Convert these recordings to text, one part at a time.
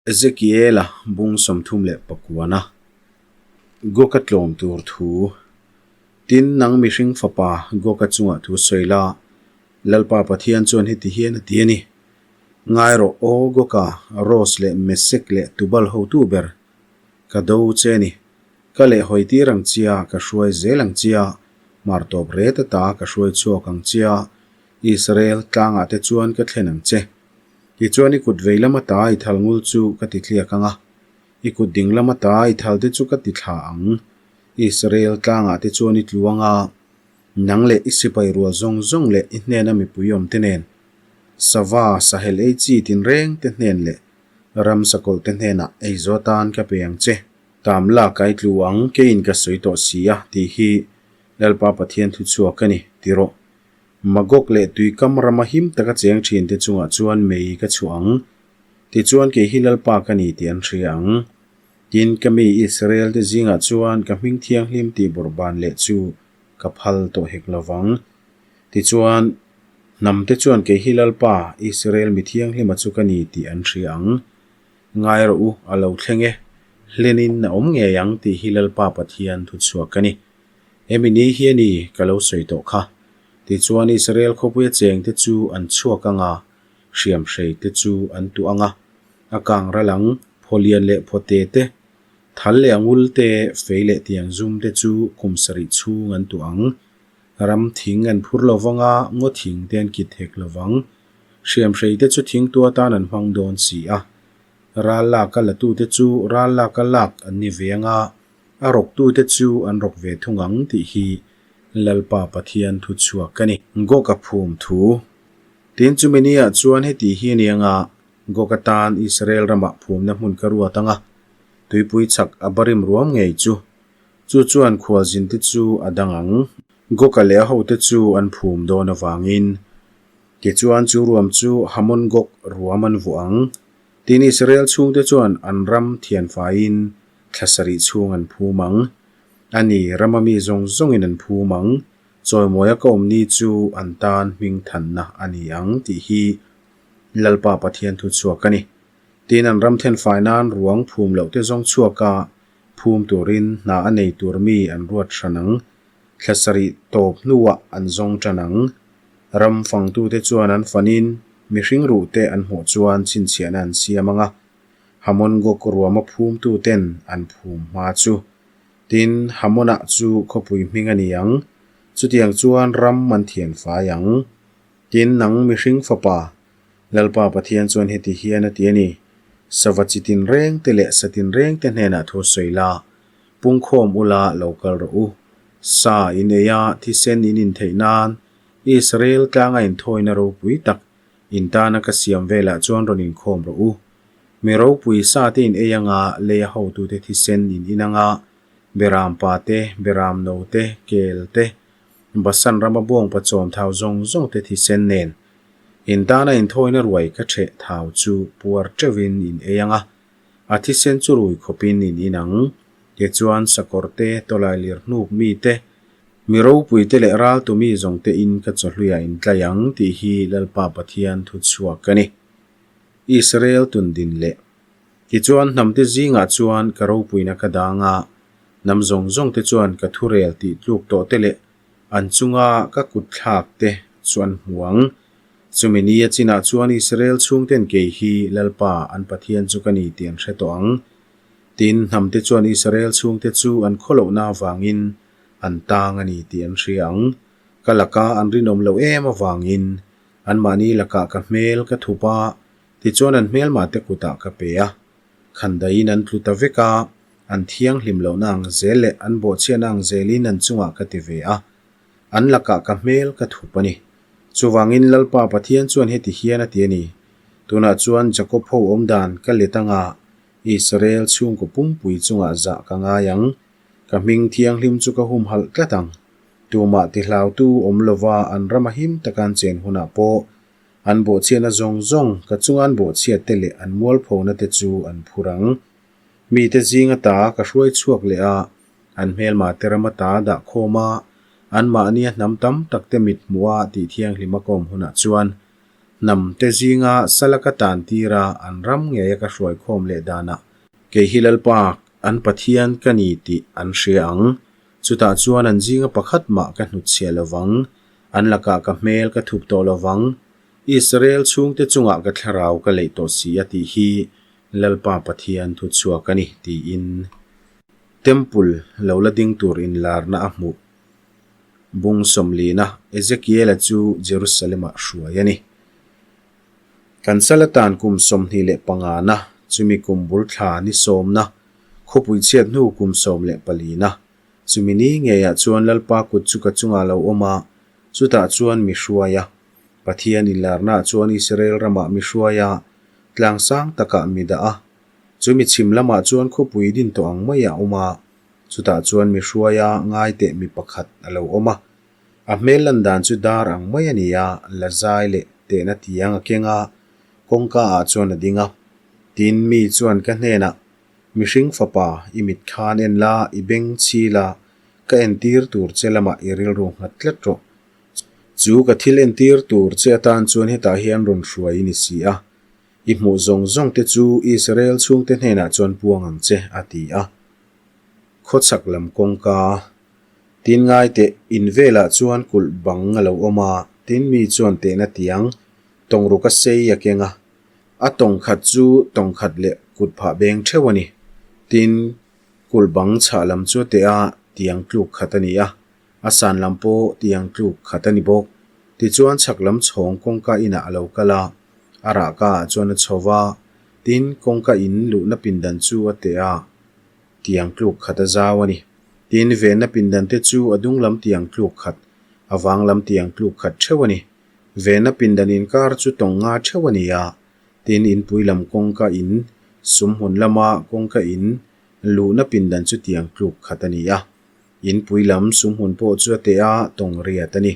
Ezekiela bung 39 Goka tlawm tur thu Tin, nang mihring fapa Goka chungah thu sawi la, Lalpa Pathian chuan heti hian a ti a ni, Ngai rawh aw Goka, Ros leh Mesek leh Tubal hotu ber, ka do che a ni. Ka lehhawi tir ang chia, ka hruai zel ang chia, hmar tawp ret ata ka hruai chhuak ang chia, Israel tlangah te chuan ka thlen ang che. Tichuan i kut vei lama ta i thal ngul chu ka ti tliak ang a, i kut ding lama ta i thal te chu ka ti thla ang. Israel tlangah te chuan i tlu ang a, nang leh i sipai rual zawng zawng leh i hnena mipui awm te nen, sava, sahel ei chi tinreng te hnen leh ramsakawlh te hnenah ei zo atan ka pe ang che. Tam lak a i tlu ang, keiin ka sawi tawh si a, tih hi Lalpa Pathian thuchhuak a ni, ti rawh. Magog leh tuikam rama him taka cheng thinte chungah chuan mei ka chhuah ang. Tichuan kei hi Lalpa ka ni tih an hria ang. Tin, ka mi Israel-te zingah chuan ka hming thianghlim tih bawrhban leh chu ka phal tawh hek lo vang. Tichuan, hnamte chuan kei hi Lalpa, Israel mi thianghlima chu ka ni tih an hria ang. Ngai rawh u, a lo thleng e, hlenin a awm ngei ang tih hi Lalpa Pathian thuchhuak ka ni. Hemi ni hi a ni ka lo sawi tawh kha. Tichuan Israel khawpuia chengte chu an chhuak ang a, hriamhrei te chu an tuah ang a, a kang ral ang, phawlian leh phawte te, thal leh a ngul te, fei leh tiang zum te chu kum sarih chhung an tuah ang. Ram thing an phur lo vang a, ngaw thing te an kit hek lo vang. Hriamhrei te chu thingtu atan an hmang dawn si a. Ral lak a latute chu ral lak a lak an ni ve ang a, A rawktute chu an rawk ve thung ang tih hi Lalpa Pathian thu chhuak a ni. Goka phum thu. Tin, chumi niah chuan heti hi a ni ang a, Goka tan Israel ramah phumna hmun ka ruat ang a, tuipui chak a barim ruam ngei chu. Chu chuan khualzinte chu a dang ang. Goka leh a hote chu an phum dawn avangin. Tichuan chu ruam chu Hamon Gog ruam an vuah ang. Tin, Israel chhungte chuan an ram thianfaiin Thla sarih chhung an phum ang. A ni, rama mi zawng zawngin an phum ang. Chawimawia ka awm ni chu an tan hming thanna a ni ang tih hi Lalpa Pathian thu chhuak a ni. Tin, an ram thenfai nan ruang phum loh te zawng chhuak a, phum turin hna a nei tur mi an ruat hran ang. Thla sarih tawp hnuah an zawng tan ang. Ram fangtute chuan an fanin mihring ruh te an hmuh chuan chhinchhiahna an siam ang a. Hamon Gog ruama phumtuten an phum hma chu. Tin, Hamonah chu khawpui hming a ni ang, chutiang chuan ram an thian fai ang. Tin, nang mihring fapa, Lalpa Pathian chuan heti hian a ti a ni, Sava chi tinreng te leh sa tinreng te hnenah thu sawi la, pungkhawm ula lo kal rawh u. Sa in ei a, thisen in intheih nan, Israel tlanga inthawina ropui tak, In tana ka siam velah chuan rawn inkhawm rawh u. Mi ropui sa te in ei anga lei a hotute thisen in in anga, Beram pa te, Beram no te, Kel te, Basan rama bawngpa chawm thau zawng zawng te thisen nen. In tana inthawina ruai ka ṭheh thau chu puar ṭeuhin in ei anga, a thisen chu rui khawpin in in ang. Tichuan sakawr te, tawlai lir hnuk mi te, Mi ropuite leh raltu mi zawng te in ka chawhluiah in tlai ang tih hi Lalpa Pathian thu chhuak a ni. Israel tun din leh. Tichuan hnamte zingah chuan ka ropuina ka dang a, hnam zawng zawng te chuan ka thurel tih tluk tawh te leh an chunga ka kut thlak te chu an hmu ang. Chumi ni a chinah chuan Israel chhungten kei hi Lalpa an Pathian chu ka ni tih an hre tawh ang. Tin, hnamte chuan Israel chhungte chu an khawlohna avangin an tang a ni tih an hria ang. Ka laka an rinawm loh em avangin anmahni lakah ka hmel ka thup a, tichuan an hmelmahte kutah ka pe a. Khandaiin an tlu ta vek a, an thianghlim lohna ang zel leh an bawhchhiatna ang zelin an chungah ka ti ve a, an lakah ka hmel ka thup a ni. Chuvangin Lalpa Pathian chuan heti hian a ti a ni, Tunah chuan Jakob ho awmdan ka let anga Israel chhungkaw pumpui chungah zah ka ngai ang. Ka hming thianghlim chu ka humhalh tlat ang. Tumah tihlautu awm lova an rama him taka an chen hunah pawh an bawhchhiatna zawng zawng, ka chunga an bawhchhiat te leh an mualphona te chu an phur ang. Mite zing ata ka hruai chhuak leh a, an hmelma te ram ata dah khawm a, anmahnia hnam tam tak te mit hmuh a tih thianghlima ka awm hunah chuan. Hnamte zinga sala ka tan tir a, an ram ngeia ka hruaikhawm leh danah kei hi Lalpa an Pathian ka ni tih an hria ang. Chutah chuan an zinga pakhat mah ka hnutchhiah lo vang, an lakah ka hmel ka thup tawh lo vang. Israel chhungte chungah ka thlarau ka leih tawh si a tih hi Lalpa Pathian thuchhuak a ni, tiin Temple lo la ding tur inlarna a hmuh. Bung sawmlina Ezekiela chu Jerusalem-ah hruai a ni. Kan sal atan kum 25na, chumi kum bul thla ni sawmna, khawpui chhiat hnu kum 14na, chumi ni ngeiah chuan Lalpa kut chu ka chungah lo awm a, chutah chuan mi hruai a. Pathian inlarnaah chuan Israel ramah mi hruai a, tlang sang takah mi dah a. Chumi chhim lamah chuan khawpui din tawh ang mai a awm a, Chutah chuan mi hruaia ngaiteh mi pakhat a lo awm a. A hmel lan dan chu dar ang mai a ni a, la zai leh tehna tiang a keng a, kawngka ah chuan a ding a. Tin, mi chuan ka hnenah, Mihring fapa, i mit khan en la, i beng chhi la, ka entir tur che lamah i rilru nghat tlat rawh. Chu ka thil entir tur che atan chuan hetah hian rawn hruai i ni si a. I hmuh zawng zawng te chu Israel chhungte hnenah chuan puang ang che, a ti a. Khawchhak lam kawngka tin ngai teh in velah chuan kulh bang a lo awm a, tin mi chuan tehna tiang tawng ruk a sei a keng a, a tawng khat chu tawng khat leh kut phah beng theuh a ni. Tin, kulh bang chhah lam chu a teh a, tiang tluk khat a ni a, a san lam pawh tiang tluk khat a ni bawk. Tichuan chhak lam chhawng kawngka inah a lo kal a, a rahka ah chuan a chho va, tin kawngka in luhna pindan chu a teh a. Tiang tluk khat a zau a ni. Tin, venna pindan te chu a dung lam tiang tluk khat, a vang lam tiang tluk khat theuh a ni. Venna pindan inkar chu tawng nga theuh a ni a. Tin, inpui lam kawngka in, sumhmun lama kawngka in, luhna pindan chu tiang tluk khat a ni a. Inpui lam sumhmun pawh chu a teh a, tawng riat a ni.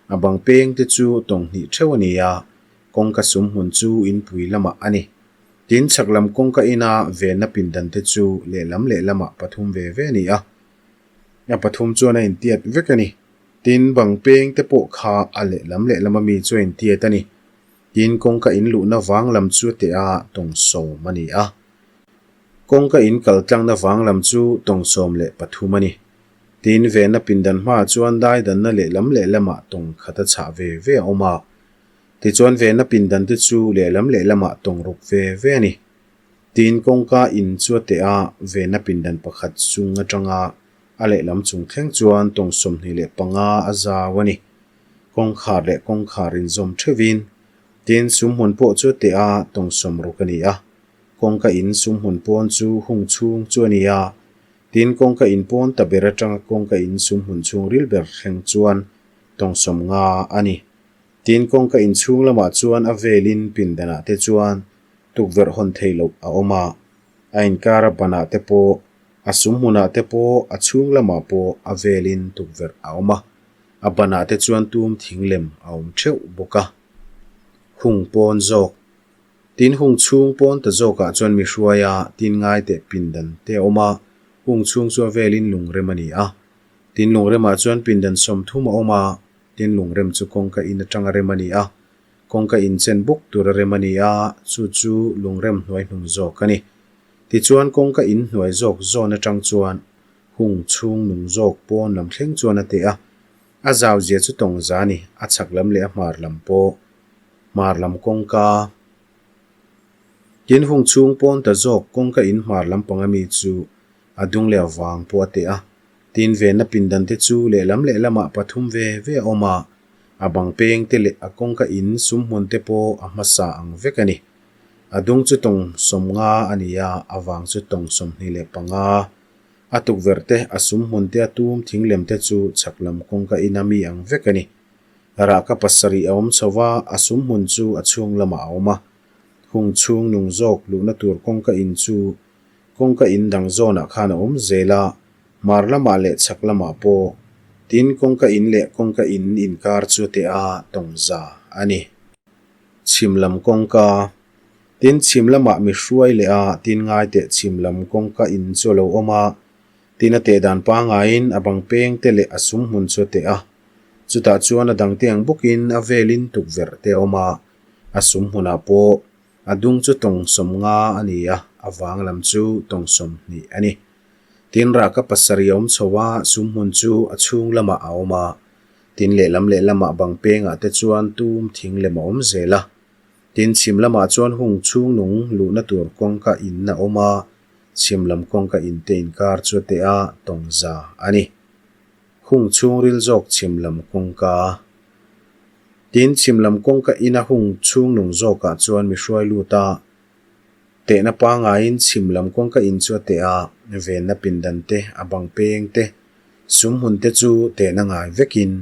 A bang peng te chu tawng hnih theuh a ni a, kawngka sumhmun chu inpui lamah a ni. Tin, chhak lam kawngka ina venna pindan te chu lehlam lehlamah pathum ve ve a ni a, a pathum chuan a intiat vek a ni. Tin, bang peng te pawh kha a lehlam lehlama mi chu a intiat a ni. Tin, kawngka in luhna vang lam chu a teh a, tawng sawm a ni a. Kawngka in kal tlangna vang lam chu tawng 13 a ni. Tin, venna pindan hmaah chuan daidanna lehlam lehlamah tawng khat a chhah ve ve a awm a. Tichuan venna pindan te chu lehlam lehlamah tawng ruk ve ve a ni. Tin, kawngka in chu a teh a, venna pindan pakhat chung atanga a lehlam chung thleng chuan tawng 25 a zau a ni. Kawngkhar leh kawngkhar inzawm theuhin, tin, sumhmun pawh chu a teh a, tawng 60 a ni a. Kawngka in sumhmun pawn chu hung chhung chu a ni a, tin, kawngka in pawn ta ber atanga kawngka in sumhmun chhungril ber thleng chuan tawng 50 a ni. Tin, kawngka inchhung lamah chuan a velin pindanah te chuan tukverh hawn theih loh a awm a, a inkara banah te pawh, a sum hmunah te pawh, a chhung lamah pawh a velin tukverh a awm a, a banah te chuan tum thing lem a awm theuh bawk a. Hung pawn zawk. Tin, hung chhung pawn ta zawkah chuan mi hruai a, tin ngai teh pindan te a awm a, hung chhung chu a velin lungrem a ni a. Tin, lungremah chuan pindan 30 a awm a, Tin, lungrem chu kawngka in atanga rem a ni a, kawngka in chen bawk tura rem a ni a, chu chu lungrem hnuai hnung zawk a ni. Tichuan, kawngka in hnuai zawk zawn atang chuan hung chhung nung zawk pawn lam thleng chuan a teh a, a zau zia chu tawng za a ni, a chhak lam leh a hmar lam pawh hmar lam kawngka. Tin, hung chhung pawn ta zawk kawngka in hmar lampang ami chu a dung leh a vang pawh a teh a, Tin, venna pindan te chu lehlam lehlamah pathum ve ve a awm a, a bang peng te leh a kawngka in sumhmun te pawh a hmasa ang vek a ni. A dung chu tawng 50 a ni a, a vang chu tawng 25. A tukverh te, a sumhmun te, a tum thing lem te chu chhak lam kawngka ina mi ang vek a ni. Rahka pasarih a awm chho va, a sumhmun chu a chhung lamah a awm a. Hung chhung nung zawk luhna tur kawngka in chu kawngka in dang zawnah khan a awm zel a, hmar lamah leh chhak lamah pawh, tin kawngka in leh kawngka in inkar chu teh a tawng za a ni. Chhim lam kawngka, Tin chhim lamah mi hruai leh a, tin ngai teh chhim lam kawngka in chu a lo awm a, tin a teh dan pangaiin a bang peng te leh a sum hmun chu a teh a, chutah chuan a dangte ang bawkin a velin tukverh te a awm a. A sum hmunah pawh a dung chu tawng 50 a ni a, a vang lam chu tawng 20 a ni. Tin, rahka pasarih a awm chho a, sum hmun chu a chhung lamah a awm a. Tin, lehlam lehlamah bang pengah te chuan tum thing lem a awm zel a. Tin, chhim lamah chuan hung chhung nung luhna tur kawngka in a awm a, chhim lam kawngka in te inkar chu a teh a, tawng za a ni. Hung chhungril zawk chhim lam kawngka. Tin, chhim lam kawngka ina hung chhung nung zawkah chuan mi hruai lut a, tehna pangaiin chhim lam kawngka in chu a teh a, venna pindan te, a bang peng te, sum hmun te chu tehna ngai vekin.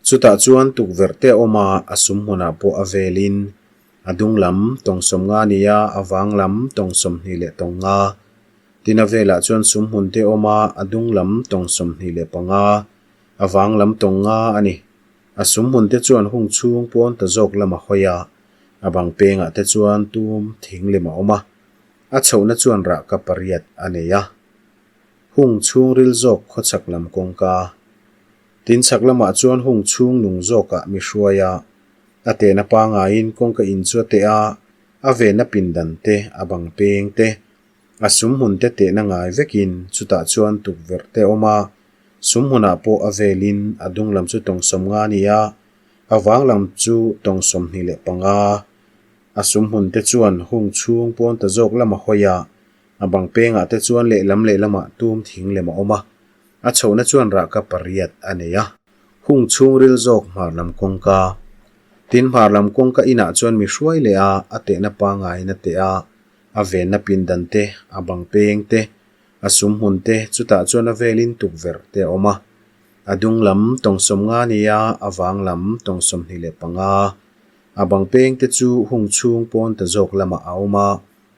Chutah chuan tukverh te a awm a, a sum hmunah pawh a velin a dung lam tawng 50 a ni a, a vang lam tawng 25. Tin a velah chuan sum hmun te a awm a, a dung lam tawng 25, a vang lam tawng 5 a ni. A sum hmun te chuan hung chhung pawn ta zawk lam a hawi a, a bang pengah te chuan tum thing lem a awm a, a chhohna chuan rahka pariat a nei a. Hung chhungril zawk khawchhak lam kawngka. Tin chhak lamah chuan hung chhung nung zawkah mi hruai a, a tehna pangaiin kawngka in chu a teh a, a venna pindan te, a bang peng te, a sum hmun te tehna ngai vekin chutah chuan tukverh te a awm a, sum hmunah pawh a velin a dung lam chu tawng 50 a ni a, a vang lam chu tawng 25. A sum hmun te chuan hung chhung pawn ta zawk lam a hawi a, a bang pengah te chuan lehlam lehlamah tum thing lem a awm a. A chhohna chuan rahka pariat a nei a. Hung chhungril zawk hmar lam kawngka. Tin hmar lam kawngka inah chuan mi hruai leh a, a tehna pangaiin a teh a, a venna pindan te, a bang peng te, a sum hmun te, chutah chuan a velin tukverh te a awm a. A dung lam tawng 50 a ni a, a vang lam tawng 25. A bang peng te chu hung chhung pawn ta zawk lamah a awm a,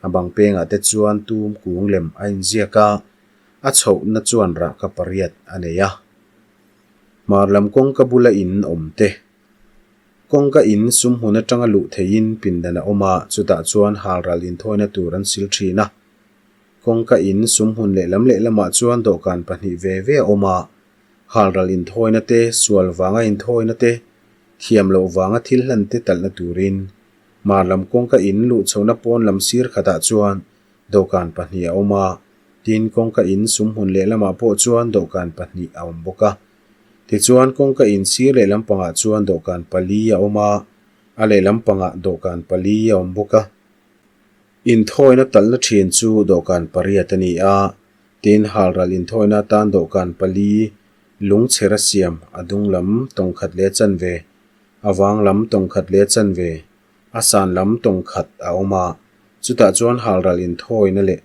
a bang pengah te chuan tum kung lem a inziak a, A chhohna chuan rahka pariat a nei a. Hmar lam kawngka bula in awm te. Kawngka in sum hmun atanga luh theihin pindan a awm a, chutah chuan halral inthawina tur an sil thin a. Kawngka in sum hmun lehlam lehlamah chuan dawhkan pahnih ve ve a awm a, halral inthawina te, sual vanga inthawina te, thiam loh vanga thil hlan te talhna turin. Hmar lam kawngka in luh chhohna pawn lam sir khatah chuan Dawhkan pahnih a awm a, tin kawngka in sum hmun lehlamah pawh chuan dawhkan pahnih a awm bawk a. Tichuan kawngka in sir lehlam pangah chuan dawhkan pali a awm a, a lehlam pangah dawhkan pali a awm bawk a. Inthawina talhna thin chu dawhkan pariat a ni a, tin halral inthawina atan dawhkan pali lungchher a siam a dung lam tawng khat leh chanve, a vang lam tawng khat leh chanve, A san lam tawng khat a awm a, chutah chuan halral inthawina leh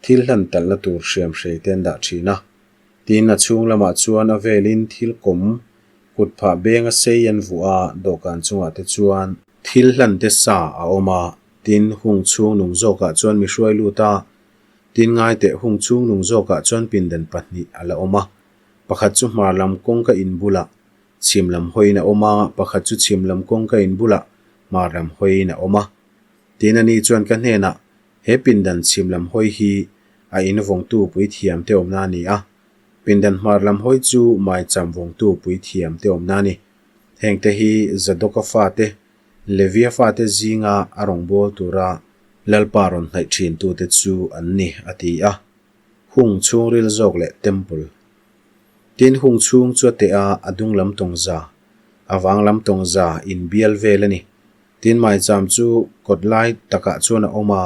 thil hlan talhna tur hriam hrei te an dah thin a. Tin, a chhung lamah chuan a velin thil kawm, kut phah benga sei an vuah a, dawhkan chungah te chuan thil hlan te sa a awm a, tin, hung chhung nung zawkah chuan mi hruai lut a, tin ngaiteh hung chhung nung zawkah chuan pindan pahnih a la awm a, pakhat chu hmar lam kawngka in bulah Chhim lam hawiin a awm a, pakhat chu chhim lam kawngka in bulah hmar lam hawiin a awm a. Tin ani chuan ka hnenah, He pindan chhim lam hawi hi a in vawngtu puithiam te awmna a ni a, pindan hmar lam hawi chu maicham vawngtu puithiam te awmna a ni. Hengte hi Zadoka fate, Levia fate zinga a rawngbâwl tura Lalpa rawn hnaih ṭhintute chu an ni, a ti a. Hung chhungril zawk leh Temple. Tin hung chhung chu a teh a, a dung lam tawng za, a vang lam tawng za in bial vel a ni. Tin maicham chu kawt lai takah chuan a awm a,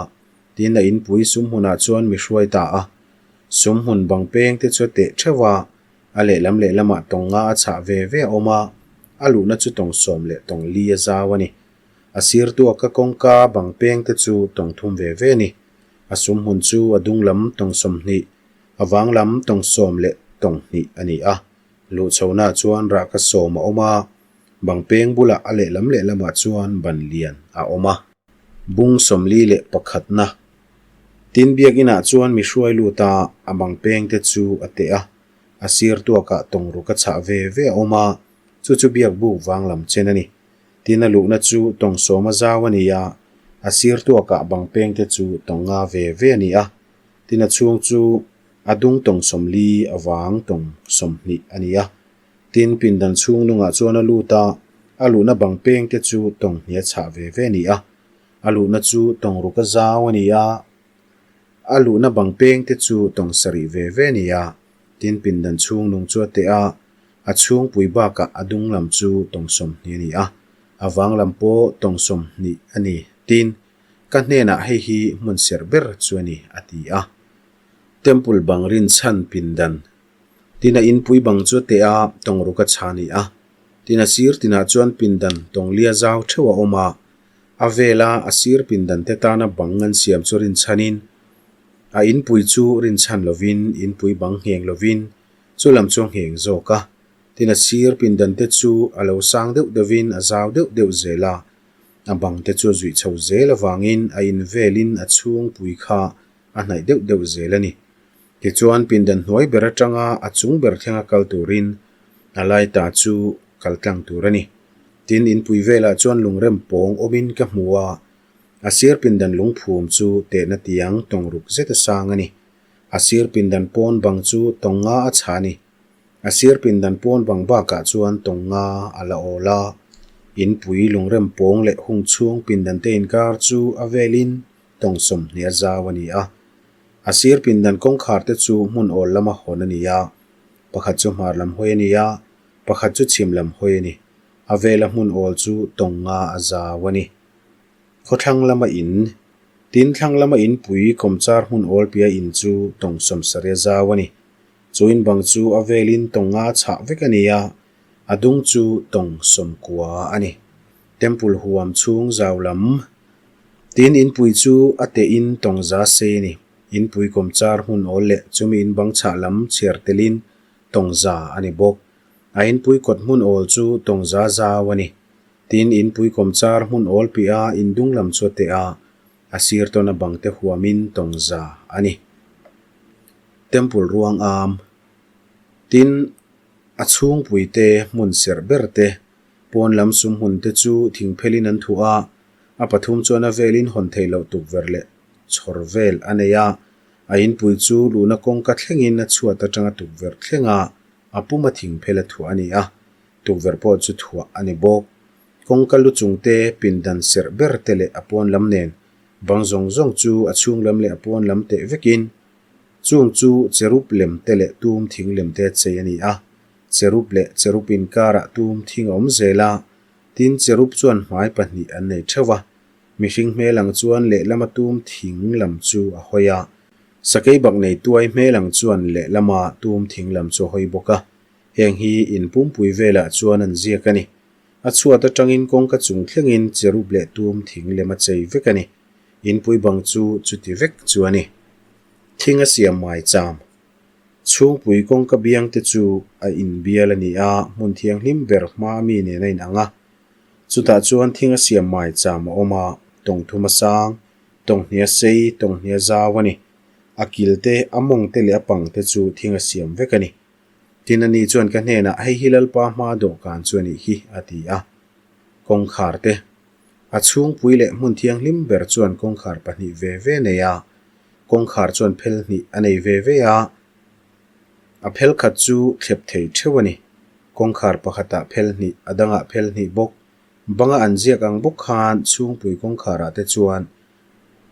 tin a inpui sum hmunah chuan mi hruai ta a. Sum hmun bang peng te chu a teh theuh a, a lehlam lehlamah tawng nga a chhah ve ve a awm a, a luhna chu tawng sawm leh tawng li a zau a ni. A sir tuaka kawngka bang peng te chu tawng thum ve ve a ni. A sum hmun chu a dung lam tawng 20 A vang lam tawng sawm leh tawng hnih a ni a, luhchhohnaah chuan rahka sawm a awm a, bang peng bulah a lehlam lehlamah chuan ban lian a awm a. Bung 41na Tin biakinah chuan mi hruai lut a, a bang peng te chu a teh a, a sir tuakah tawng ruk a chhah ve ve a awm a, chu chu biak buk vang lam chen a ni. Tin a luhna chu tawng sawm a zau a ni a, a sir tuakah bang peng te chu tawng nga ve ve a ni a. Tin a chhung chu a dung tawng 40 a vang tawng 20 a ni a. Tin pindan chhung nungah chuan a lut a, A luhna bang peng te chu tawng hnih a chhah ve ve a ni a. A luhna chu tawng ruk a zau a ni a. A luhna bang peng te chu tawng sarih ve ve a ni a. Tin pindan chhung nung chu a teh a, a chhungpui bakah a dung lam chu tawng 20 a ni a, a vang lam pawh tawng 20 a ni. Tin, ka hnenah hei hi hmun serh ber chu a ni, a ti a. Temple bang rinchhan pindan Tin a inpui bang chu a teh a, tawng ruk a chha a ni a. Tin a sir tinah chuan pindan tawng lia zau theuh a awm a, a vela a sir pindan te tana bang an siam chu rinchhanin A inpui chu rinchhan lovin inpui bang ngheng lovin chu lam chu a ngheng zawk a. Tin a sir pindan te chu a lo sang deuh deuhin a zau deuh deuh zel a. A bang te chu a zuih chho zel avangin a in velin a chhungpui kha a hnaih deuh deuh zel a ni. Tichuan pindan hnuai ber atanga a chung ber thlenga kal turin a lai ta chu kal tlang tur a ni. Tin inpui velah chuan lungrem pawng awmin ka hmu a. A sir pindan lungphum chu tehna tiang tawng ruk zet a sang a ni. A sir pindan pawn bang chu tawng nga a chha a ni. A sir pindan pawn bang bakah chuan tawng nga a la awl a. Inpui lungrem pawng leh hung chhung pindan te inkar chu a velin tawng 20 a zau a ni a. A sir pindan kawngkhar te chu hmun awl lama hawn a ni a. Pakhat chu hmar lam hawi a ni a, pakhat chu chhim lam hawi a ni. A vela hmun awl chu tawng nga a zau a ni. Khawthlang lama in, tin thlang lama inpui kawmchar hmun awl pia in chu tawng 70 a zau a ni. Chu in bang chu a velin tawng nga chhah vek a ni a, a dung chu tawng 90 a ni. Temple huam chhung zau lam, tin inpui chu a teh in tawng za sei a ni. Inpui kawmchar hmun awl leh chumi in bang chhah lam chhiar telin tawng za a ni bawk. A inpui kawt hmun awl chu tawng za zau a ni. Tin, inpui kawmchar hmun awl piah a indung lam chu a teh a, a sir tawn a bang te huamin tawng za a ni. Temple ruang am. Tin, a chhungpui te, hmun serh ber te, pawn lam sum hmun te chu thingphelin an thuah a, a pathum chuan a velin hawn theih loh tukverh leh chhawr vel a nei a, a inpui chu luhna kawngka thlengin a chhuat atanga tukverh thlenga a puma thingphel a thuah a ni a. Tukverh pawh chu thuah a ni bawk. Kawngka lu chung te, pindan serh ber te leh a pawn lam nen bang zawng zawng chu a chhung lam leh a pawn lam teh vekin chung chu cherub lem te leh tum thing lem te chei a ni a. Cherub leh cherub inkarah tum thing a awm zel a, tin cherub chuan hmai pahnih an nei theuh a. Mihring hmel ang chuan lehlama tum thing lam chu a hawi a. Sakei bak nei tuai hmel ang chuan lehlama tum thing lam chu a hawi bawk a. Heng hi in pumpui velah chuan an ziak a ni. A chhuat atangin kawngka chung thlengin cherub leh tum thing lem a chei vek a ni. Inpui bang chu chuti vek chu a ni. Thing a siam mai cham. Chhungpui kawngka biang te chu a inbial a ni a, hmun thianghlim ber hma mi nen a inang a. Chutah chuan thing a siam mai cham a awm a, tawng thum a sang, tawng hnih a sei, tawng hnih a zau a ni. A kil te, a mawng te leh a pang te chu thing a siam vek a ni. Tin ani chuan ka hnenah, Hei hi Lalpa hma dawhkan chu a nih hi, a ti a. Kawngkhar te. A chhungpui leh hmun thianghlim ber chuan kawngkhar pahnih ve ve a nei a. Kawngkhar chuan phel hnih a nei ve ve a. A phel khat chu thlep thei theuh a ni. Kawngkhar pakhatah phel hnih, a dangah phel hnih bawk. Banga an ziak ang bawk khan chhungpui kawngkharah te chuan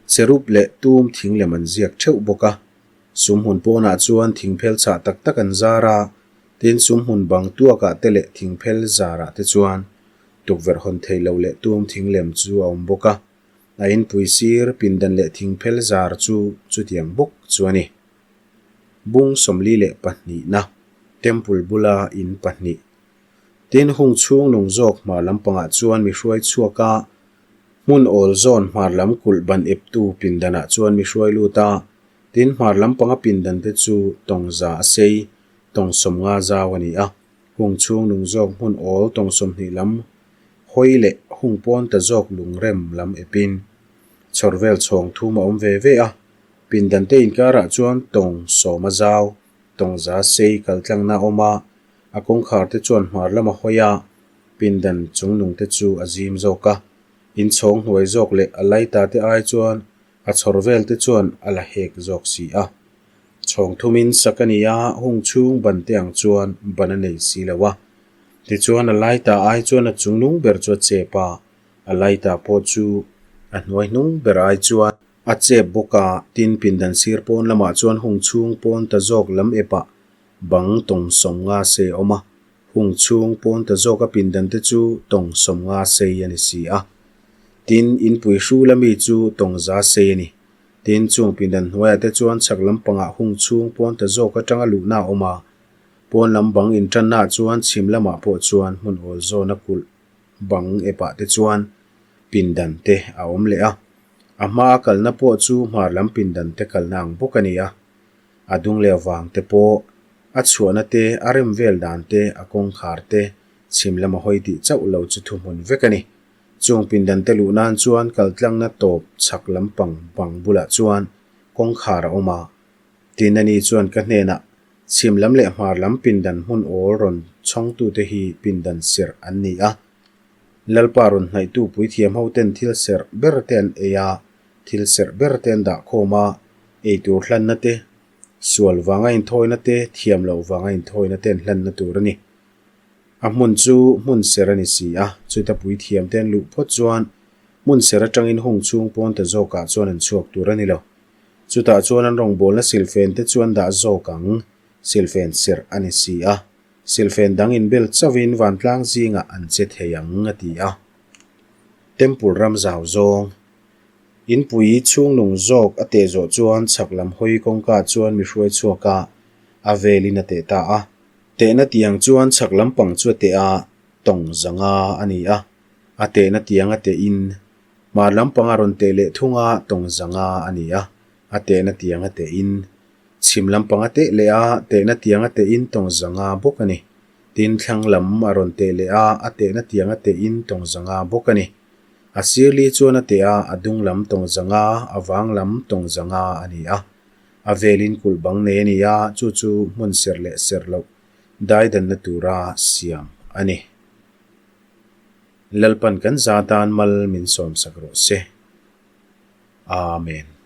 cherub leh tum thing lem an ziak theuh bawk a. Sumhmun pawnah chuan thingphel chhah tak tak an zar a, tin sumhmun bang tuakah te leh thingphel zarah te chuan tukverh hawn theih loh leh tum thing lem chu a awm bawk a. A inpui sir, pindan leh thingphel zar chu chutiang bawk chu a ni. Bung 42na, Temple bula in pahnih. Tin hung chhung lung zawk hmar lampangah chuan mi hruai chhuak a, hmun awl zawn hmar lam kulh ban eptu pindanah chuan mi hruai lut a, tin hmar lampanga pindan te chu tawng za a sei, tawng 50 zau a ni a. Hung chhung lung zawk hmun awl tawng 20 lam hawi leh hung pawn ta zawk lungrem lam epin chhawr vel chhawng thum a awm ve ve a, pindan te inkarah chuan tawng 10 a zau, tawng za sei kaltlangna a awm a, A kawngkhar te chuan hmar lam a hawi a, pindan chungnung te chu a zim zawk a. Inchhawng hnuai zawk leh a laita te ai chuan a chhawr vel te chuan a la hek zawk si a. Chhawng thumin sak a ni a, hung chhung ban te ang chuan ban a nei si lo a. Tichuan a laita ai chuan a chungnung ber chu a chep a, a laita pawh chu a hnuai hnung ber ai chuan a chep bawk a, tin pindan sir pawn lamah chuan hung chhung pawn ta zawk lam epah bang tawng sawmnga sei a awm a, hung chhung pawn ta zawk a pindan te chu tawng sawmnga sei a ni si a. Tin, inpui hrul ami chu tawng za sei a ni. Tin, chung pindan hnuaiah te chuan chhak lampangah hung chhung pawn ta zawk atanga luhna a awm a, Pawn lam bang inṭannaah chuan chhim lamah pawh chuan hmun awl zawna kulh bang epah te chuan pindan te a awm leh a. A hmaa kalna pawh chu hmar lam pindan te kalna ang bawk a ni a. A dung leh vang te pawh, a chhuahna te, a rem vel dan te, a kawngkhar te, chhim lama hawi tih chauh lo chu thuhmun vek a ni. Chung pindan te luh nan chuan kaltlangna tawp chhak lampang bang bulah chuan kawngkhar a awm a. Tin ani chuan ka hnenah Chhim lam leh hmar lam pindan hmun awl rawn chhawngtute hi pindan serh an ni a. Lalpa rawn hnaihtu puithiam hoten thil serh ber te an ei a, thil serh ber te an dah khawm a, eitur hlanna te, sual vanga inthawina te, thiam loh vanga inthawina te an hlanna tur a ni. A hmun chu hmun serh a ni si a, chuta puithiam te an luh phawt chuan hmun serh atangin hung chhung pawn ta zawkah chuan an chhuak tur a ni lo. Chutah chuan an rawngbawlna silfen te chu an dah zawk ang, silfen serh a ni si a. Silfen dang inbel chauhin vantlang zingah an che thei ang, a ti a. Temple ram zau zawng. Inpui chhungnung zawk a teh zawh chuan chhak lam hawi kawngka chuan mi hruai chhuak a, a velin a teh ta a. Tehna tiang chuan chhak lampang chu a teh a, tawng zanga a ni a. A tehna tiang a tehin Hmar lampang a rawn teh leh thung a, tawng zanga a ni a, a tehna tiang a tehin. Chhim lampang a teh leh a, tehna tiang a tehin tawng zanga bawk a ni. Tin, thlang lam a rawn teh leh a, a tehna tiang a tehin tawng zanga bawk a ni. A sirli chuan a teh a, a dung lam tawng zanga, a vang lam tawng zanga a ni a. A velin kulh bang nei a ni a, chu chu hmun serh leh serh loh daidanna tura siam a ni. Lalpan kan za tan mal min sawmsak rawh se. Amen.